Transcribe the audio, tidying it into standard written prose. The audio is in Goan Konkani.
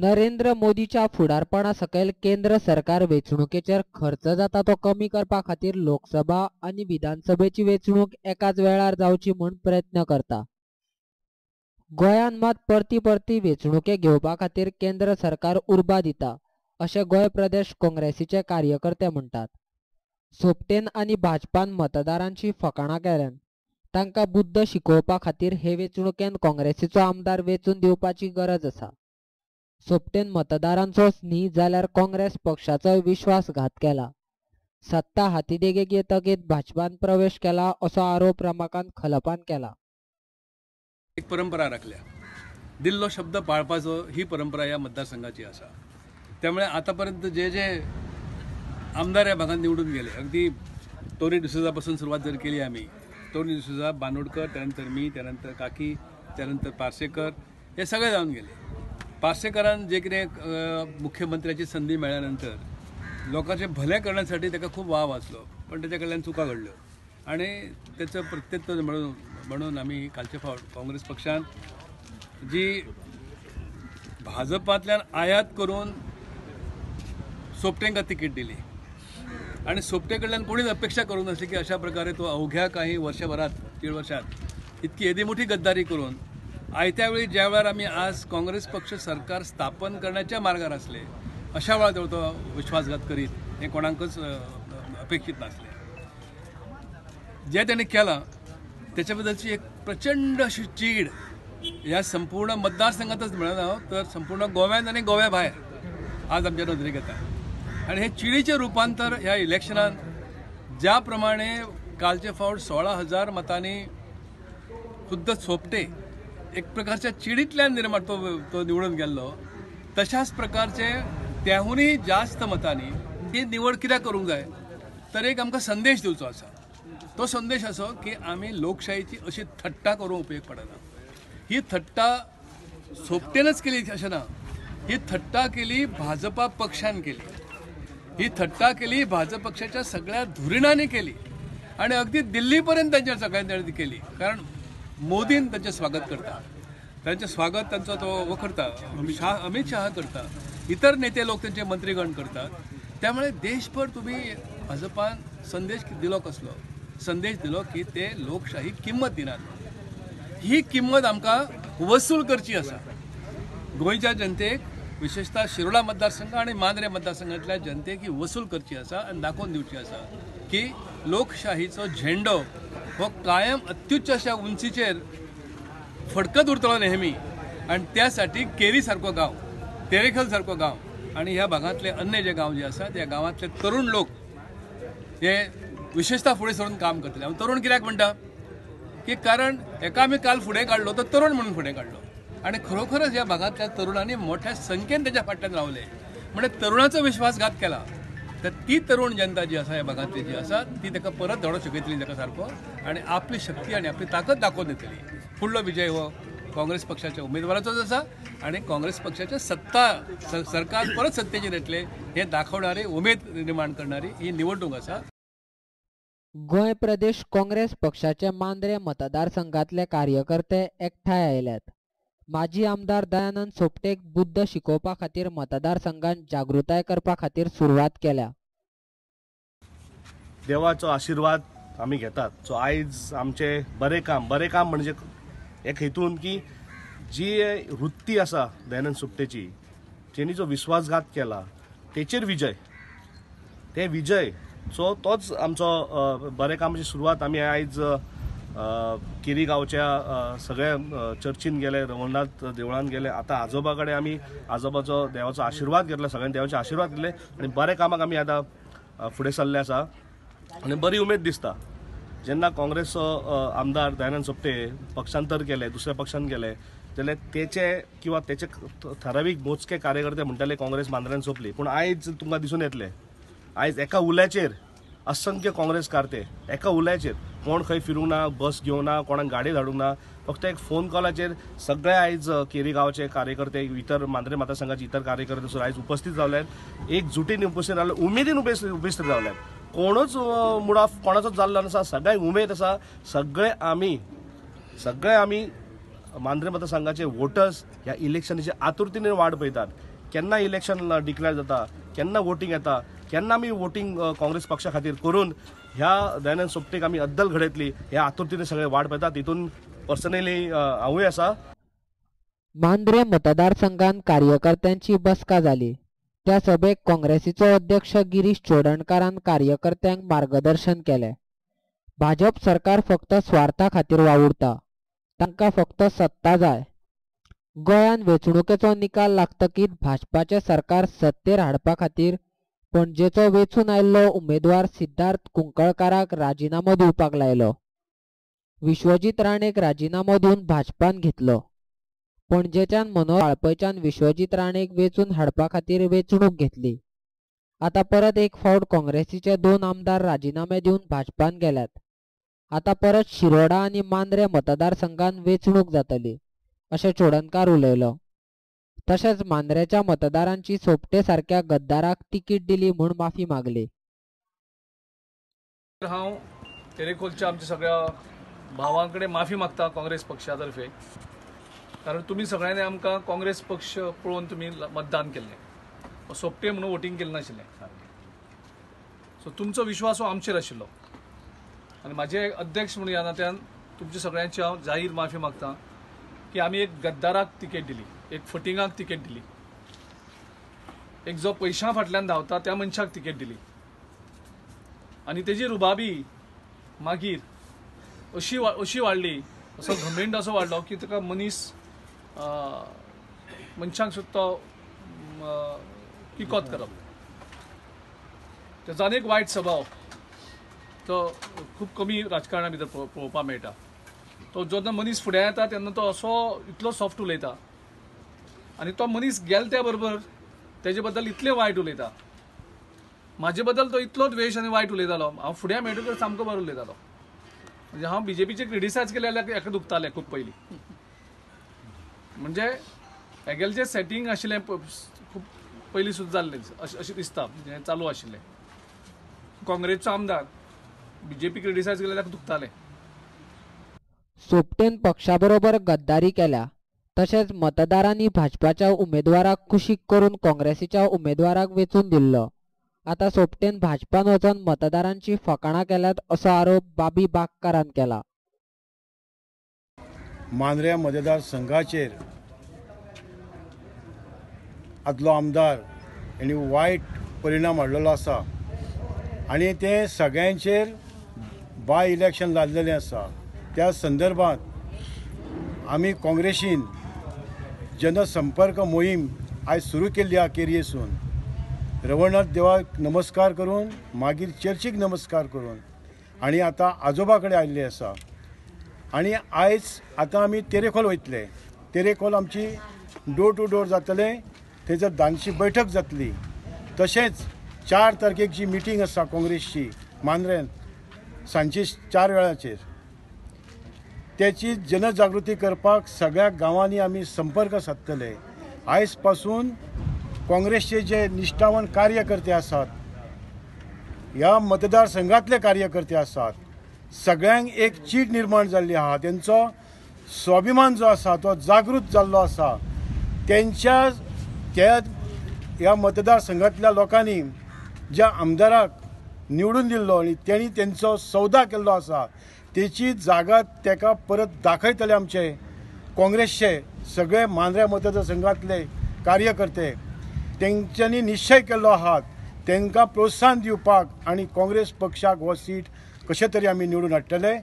नरेंद्र मोदीच्या फुडारपणा सकयल केंद्र सरकार वेंचणुकेचेर खर्च जाता तो कमी करपा खातीर लोकसभा आनी विधानसभेची वेंचणूक एकाच वेळार जावची म्हूण प्रयत्न करता. गोंयांत मात परती परती वेंचणुके घेवपा खातीर केंद्र सरकार उर्बा दिता अशें गोंय प्रदेश काँग्रेसीचे कार्यकर्ते म्हणटात. सोपटेन आनी भाजपान मतदारांची फकाणां केल्यान. तांकां बुद्द शिकोवपा खातीर हे वेंचणुकेंत काँग्रेसीचो आमदार वेंचून दिवपाची गरज आसा. सोपटेन मतदारांचोच न्ही जाल्यार काँग्रेस पक्षाचोय विश्वासघात केला. सत्ता हातीदेगेक येतकीच भाजपान प्रवेश केला असो आरोप रमाकांत खलपान केला. एक परंपरा राखल्या, दिल्लो शब्द पाळपाचो ही परंपरा ह्या मतदारसंघाची आसा. त्यामुळे आतापर्यंत जे जे आमदार ह्या भागात निवडून गेले, अगदी टोनी डिसोजापासून सुरुवात जर केली आम्ही, टोनी डिसोजा, बानोडकर, त्यानंतर मी, त्यानंतर काकी, त्यानंतर पार्सेकर, हे सगळे जाऊन गेले. पार्सेकरान जे कितें मुख्यमंत्र्याची संधी मेळ्ळ्या लोकांचे भले करण्यासाठी ताका खूब वाव आसलो, पण त्याच्या कडल्यान चुका घडल्यो आणि त्याचं प्रत्युत्तर म्हणून म्हणून आमी कालचे फावट काँग्रेस पक्षान जी भाजपांतल्यान आयात करून सोपटेंका तिकीट दिली आणि सोपटे कडल्यान कोणीच अपेक्षा करूंक नासली की अशा प्रकारे तो अवघ्या काही वर्षभरात, 1.5 वर्षात इतकी येदी मोठी गद्दारी करून आयत्या वेळी ज्या वेळार आमी आज काँग्रेस पक्ष सरकार स्थापन करण्याच्या मार्गार आसले अशा वेळार तो विश्वासघात करीत हें कोणाकच अपेक्षित नासलें. जे तेणें केलां त्याच्या बद्दलची एक प्रचंड अशी चीड ह्या संपूर्ण मतदारसंघातच मेळना तर संपूर्ण गोव्यान आनी गोव्या भायर आज आमच्या नदरेक येता. आनी हे चिडीचें रुपांतर ह्या इलेक्शनान ज्या प्रमाणे कालचे फावट 16,000 मतांनी खुद्द सोपटे एक प्रकारच्या चिडींतल्यान निर्माण तो निवडून गेल्लो, तशाच प्रकारचे त्याहूनय जास्त मतांनी ती निवड कित्याक करूंक जाय तर एक आमकां संदेश दिवचो आसा. तो संदेश असो की आमी लोकशाहीची अशी थट्टा करूंक उपयोग पडना. ही थट्टा सोपटेनच केली अशें ना, ही थट्टा केली भाजपा पक्षान केली, ही थट्टा केली भाजप पक्षाच्या सगळ्या धुरिणांनी केली आणि अगदी दिल्ली पर्यंत त्यांच्या सगळ्यांनी केली. कारण मोदीन त्यांचे स्वागत करता, त्यांचे स्वागत त्यांचो तो करता, अमित शहा करता, इतर नेते लोक त्यांचे मंत्रीगण करतात. त्यामुळे देशभर तुम्ही भाजपान संदेश दिलो, कसलो संदेश दिलो की ते लोकशाही किंमत दिनात. ही किंमत आमकां वसूल करची आसा. गोंयच्या जनतेक, विशेषतः शिरोडा मतदारसंघ आणि मांद्रे मतदारसंघातल्या जनतेक ही वसूल करची आसा आनी दाखोवन दिवची आसा की लोकशाहीचो झेंडो हो कायम अत्युच्च अशा उंचीचेर फडकत उरतलो नेहमी. आनी त्यासाठी केरी सारको गांव, तेरेखल सारको गांव आनी ह्या भागांतले अन्य जे गांव जे आसा त्या गांवांतले तरुण लोक हे विशेषतः फुडें सरून काम करतले. हांव तरुण कित्याक म्हणटा की कारण हेका आमी काल फुडें काडलो तो तरुण म्हणून फुडें काडलो आनी खरोखरच ह्या भागांतल्या तरुणांनी मोठ्या संख्येन तेच्या फाटल्यान रावले, म्हणजे तरुणाचो विश्वासघात केला. तर ती तरुण जनता जी आसा ह्या भागांतली जी आसा ती ताका परत धडो शिकयतली ताका सारको आनी आपली शक्ती आनी आपली ताकद दाखोवन दितली. फुडलो विजय हो काँग्रेस पक्षाच्या उमेदवाराचोच आसा आनी काँग्रेस पक्षाच्या सत्ता सरकार परत सत्तेचेर येतले हे दाखवणारी, उमेद निर्माण करणारी ही निवडणूक आसा. गोंय प्रदेश काँग्रेस पक्षाचे मांद्रे मतदारसंघातले कार्यकर्ते एकठांय आयल्यात. माजी आमदार दयानंद सोपटेक बुद्द शिकोवपा खातीर मतदारसंघात जागृताय करपा खातीर सुरवात केल्या. देवाचो आशिर्वाद आमी घेतात. सो आयज आमचे बरें काम, बरें काम म्हणजे एक हेतून की जी वृत्ती आसा दयानंद सोपटेची, तेणी जो विश्वासघात केला तेचेर विजय, ते विजय सो तोच आमचो बरें कामाची सुरवात आमी आयज केरी गांवच्या सगळ्या चर्चीन गेले, रवळनाथ देवळान गेले. आतां आजोबा कडेन आमी आजोबाचो देवाचो आशिर्वाद घेतला, सगळ्यांनी देवाचे आशिर्वाद घेतले आनी बऱ्या कामाक आमी आतां फुडें सरले आसा आनी बरी उमेद दिसता. जेन्ना काँग्रेसचो आमदार दयानंद सोपटे पक्षांतर केलें, दुसऱ्या पक्षान गेले, जाल्यार तेचे किंवा तेचे ठरावीक मोजके कार्यकर्ते म्हणटाले काँग्रेस मांद्र्यान सोंपली. पूण आयज तुमकां दिसून येतलें, आयज एका उल्याचेर असंख्य काँग्रेस कार्ते एका उल्याचेर, कोण खंय फिरूंक ना, बस घेवंक ना, कोणाक गाडी धाडूंक ना, फक्त एक फोन कॉलाचेर सगळे आयज केरी गांवचे कार्यकर्ते, इतर मांद्रे मतदारसंघाचे इतर कार्यकर्ते सुद्दां आयज उपस्थित जावल्यात, एकजुटीन उपस्थित रावले, उमेदीन उपस्थित रावल्यात. कोणूच मूड ऑफ कोणाचोच जाल्लो नासा, सगळ्यांक उमेद आसा. सगळे आमी मांद्रे मतदारसंघाचे वोटर्स ह्या इलेक्शनाची आतुरतेने वाट पळयतात. केन्ना इलेक्शन डिक्लेअर जाता, केन्ना वोटींग येता, केन्ना आमी वोटींग काँग्रेस पक्षा खातीर करून ह्या दयानंद सोपटेक आमी अद्दल घडयतली ह्या आतुरतेने सगळे वाट पळयतात. तितून पर्सनली हांवूय आसा. मांद्रे मतदारसंघात कार्यकर्त्यांची बसका जाली. त्या सभेक काँग्रेसीचो अध्यक्ष गिरीश चोडणकारान कार्यकर्त्यांक मार्गदर्शन केलें. भाजप सरकार फक्त स्वार्था खातीर वावुरता, तांकां फक्त सत्ता जाय. गोंयांत वेंचणुकेचो निकाल लागतकीच भाजपाचें सरकार सत्तेर हाडपा खातीर पणजेचो वेंचून आयिल्लो उमेदवार सिद्धार्थ कुंकळकाराक राजिनामो दिवपाक लायलो. विश्वजीत राणेक राजिनामो दिवन भाजपान घेतलो. पणजेच्यान मनोहर वाळपयच्यान विश्वजीत राणेक वेंचून हाडपा खातीर वेंचणूक घेतली. आतां परत एक फावट काँग्रेसीचे 2 आमदार राजिनामे दिवन भाजपान गेल्यात. आतां परत शिरोडा आनी मांद्रे मतदारसंघात वेंचणूक जातली अशें चोडणकार उलयलो. तशेंच मांद्रेच्या मतदारांची सोपटे सारक्या गद्दाराक तिकीट दिली म्हूण माफी मागली. हांव तेरेखोलच्या आमच्या सगळ्या भावां कडेन माफी मागता काँग्रेस पक्षा तर्फे, कारण तुमी सगळ्यांनी आमकां काँग्रेस पक्ष पळोवन तुमी मतदान केल्लें, सोपटे म्हणून वोटींग केलें नाशिल्लें. सो तुमचो विश्वास हो आमचेर आशिल्लो आनी म्हाजे अध्यक्ष म्हणून ह्या नात्यान तुमच्या सगळ्यांची हांव जाहीर माफी मागता की आमी एक गद्दाराक तिकेट दिली, एक फटिंगाक तिकेट दिली, एक जो पयशां फाटल्यान धांवता त्या मनशाक तिकेट दिली आनी तेजी रुबाबी मागीर अशी अशी वाडली, असो घमेंड असो वाडलो की ताका मनीस मनशांक सुद्दां तो किकोत करप. तेजो आनी एक वायट स्वभाव तो खूब कमी राजकारणा भितर पळोवपाक मेळटा. तो जेन्ना मनीस फुडें येता तेन्ना तो असो इतलो सॉफ्ट उलयता आनी तो मनीस गेल त्या बरोबर तेजे बद्दल इतलें वायट उलयता. म्हाजे बद्दल तो इतलो द्वेश आनी वायट उलयतालो, हांव फुडें मेळटकच सामको बरो उलयतालो. म्हणजे हांव बीजेपीचे क्रिटिसायज केलें जाल्यार हेका दुखतालें खूब पयलीं. म्हणजे हेगेलें जें सेटींग आशिल्लें खूब पयलीं सुद्दां जाल्लें अशें दिसता, हें चालू आशिल्लें. काँग्रेसचो आमदार बीजेपी क्रिटिसायज केलें जाल्यार दुखतालें. सोपटेन पक्षा बरोबर गद्दारी केल्या. तशेंच मतदारांनी भाजपाच्या उमेदवाराक कुशीक करून काँग्रेसीच्या उमेदवाराक वेंचून दिल्लो. आतां सोपटेन भाजपान वचून मतदारांची फकाणां केल्यात असो आरोप बाबी बागकारान केला. मांद्र्या मतदारसंघाचेर आदलो आमदार हेणी वायट परिणाम हाडलेलो आसा आनी ते सगळ्यांचेर बाय इलेक्शन लादलेलें आसा. त्या संदर्भात आमी काँग्रेसीन जनसंपर्क मोहीम आयज सुरू केल्ली आसा. केरयेसून रवळनाथ देवाक नमस्कार करून, मागीर चर्चीक नमस्कार करून आनी आतां आजोबा कडेन आयिल्ले आसा. आनी आयज आतां आमी तेरेखोल वयतले. तेरेखोल आमची डोर टू डोर जातलें, थंयसर दानशी बैठक जातली. तशेंच 4 तारखेक जी मिटींग आसा काँग्रेसची मांद्रेन सांजची 4 वेळाचेर, त्याची जनजागृती करपाक सगळ्या गांवांनी आमी संपर्क सादतले. आयज पासून काँग्रेसचे जे निश्ठावन कार्यकर्ते आसात, ह्या मतदारसंघातले कार्यकर्ते आसात, सगळ्यांक एक चीट निर्माण जाल्ली आसा. तेंचो स्वाभिमान जो आसा तो जागृत जाल्लो आसा. तेंच्या त्या ह्या मतदारसंघातल्या लोकांनी ज्या आमदाराक निवडून दिल्लो आनी तेणी तेंचो सौदा केल्लो आसा तेची जागा तेका परत दाखयतले आमचे काँग्रेसचे सगळे मांद्र्या मतदारसंघातले कार्यकर्ते. तेंच्यांनी निश्चय केल्लो आहात तेंकां प्रोत्साहन दिवपाक आनी काँग्रेस पक्षाक हो सीट कशें तरी आमी निवडून हाडटले.